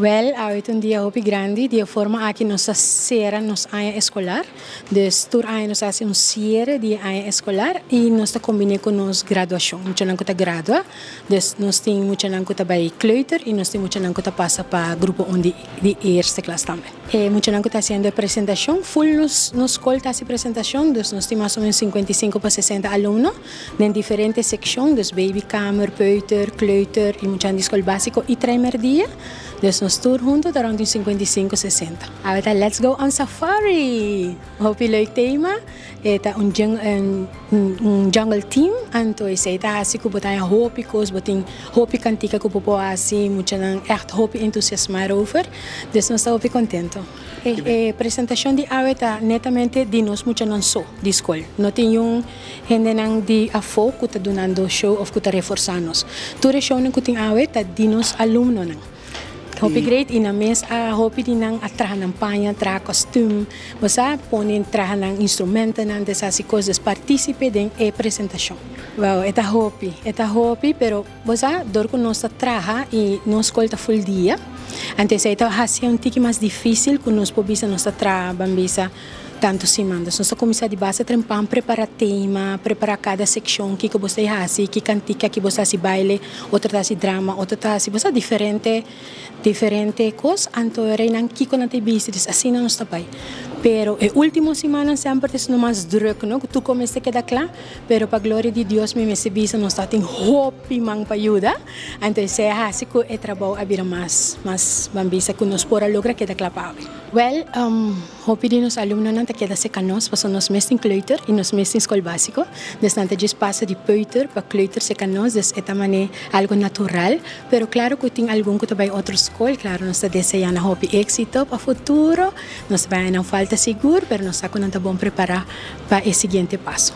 Wel, awe ta un dia hopi grandi. Di e forma aki nos ta sera nos aña eskolar. Dus tur aña nos ta hasi un siere di e aña eskolar i nos ta kombiné ku nos graduashon, muchanan ku ta gradua. Dus nos tin muchanan ku ta bai kleuter i nos tin muchanan ku ta pasa pa grupo un di di eerste klas tambe. E muchanan ku ta hasiendo e presentashon, ful nos nos skol ta hasi presentashon, dus nos tin mas o menos 55 pa 60 alumno den diferente sekshon, dus babykamer, peuter, kleuter i muchanan di skol básiko i traimerdia. Dus nos tur hunto ta rond di un 55, 60. Awe ta Let's Go on Safari! Hopi leuk tema. E ta un un jungle theme, anto esei ta hasi ku bo ta haña hopi kos, bo tin hopi kantika ku bo por hasi, muchanan ègt hopi entusiasmá erover. Dus nos ta hopi kontento. E presentashon di awe ta netamente di nos muchanan so di skol. No tin niun hendenan di afó ku ta dunando show òf ku ta reforsá nos. Tur e shownan ku tin awe ta di nos alumnonan. Hopi great i nan mes a hopi di nan a traha nan paña, traha kòstüm, bo sa, pone traha nan instrumentonan, deshasi kos, des partísipe den e presentashon. Wou, e ta hopi, e ta hopi, pero bo sa, dor ku nos ta traha i nos skol ta ful dia, anto esei ta hasi un tiki mas difísil ku nos por bisa nos ta traha, ban bisa, tantu siman. Dus nos ta kuminsá di base trempan prepará tema, prepará kada sekshon, kiko bo ta hasi, ki kantika, ki bo ta hasi baile, otro ta hasi drama, otro ta hasi, bo sa, diferente, diferente kos. Anto e reinan kiko nan ta bisti, dus asina nos ta bai. Pero e último simannan semper ta esnan mas drùk, no, ku tur kos mester keda kla. Pero pa gloria di Dios mi mester bisa nos ta tin hopi man pa yuda. Anto esei a hasi ku e trabou a bira mas, mas, ban bisa ku nos por a logra keda kla pa awe. Wèl, Hopi di nos alumnonan ta keda serka nos pasobra nos mes tin kleuter i nos mes tin skol básiko. Dus nan ta djis pasa di peuter pa kleuter serka nos, dus e ta manera algo natural. Pero klaro ku tin algun ku ta bai otro skol, klaro nos ta deseá nan hopi éksito pa futuro. Nos ta bai haña nan falta sigur, pero nos sa ku nan ta bon prepará pa e siguiente paso.